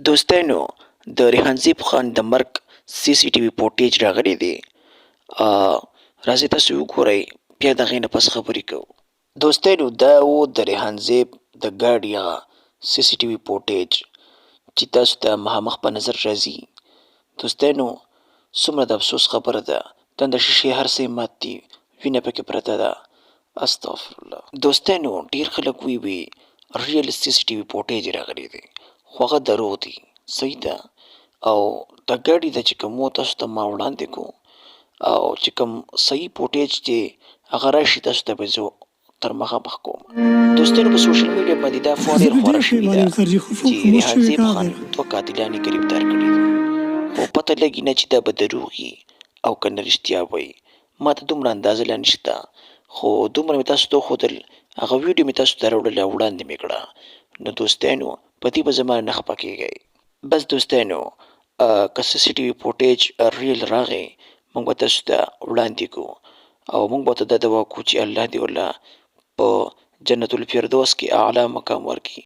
دوستانو، د ریحان زیب خان د مرګ سي سي ټي وي فوټیج راغلی دی. راځئ تاسو وګورئ، بیا د هغې نه پس خبرې کوو. دوستانو، دا و د ریحان زیب د ګاډي هغه سي سي ټي وي فوټیج چې تاسو ته مخامخ په نظر راځي. دوستانو، څومره د افسوس خبره ده. د شیشې هر څه مات دي، وینه پکې پرته ده. استغفرالله. دوستانو، ډیر خلک وی وي ریل سي سي ټي وي فوټیج راغلی دی، خو هغه دروغ دي. صحیح ده. او د ګاډي د چې کوم تاسو ته ما وړاندې کو او چې کوم صحیح فوټیج دی، هغه راشي، تاسو ته به زه تر مخامخ کوم. دوستانو، په سوشل میډیا باندې دا افواه ډېر خوره شوې ده چې ریحان زیب خان دوه قاتلان یې ګرفتار کړي دي، خو پته لګي نه چې دا به دروغ وي او که نه رښتیا وایي. ما ته دومره اندازه لا نشته، خو دومره مې تاسو ته وښودل، هغه ویډیو مې تاسو ته راوړله او وړاندې مې کړه. نو دوستانو، په دې به زما نه خفه کېږئ. بس دوستانو، که سي سي ټي وي فوټیج ریل راغی، موږ به تاسو ته وړاندې کړو او موږ به ورته دا دعا کوو چې الله دې ورله په جنت الفردوس کې اعلی مقام ورکړي.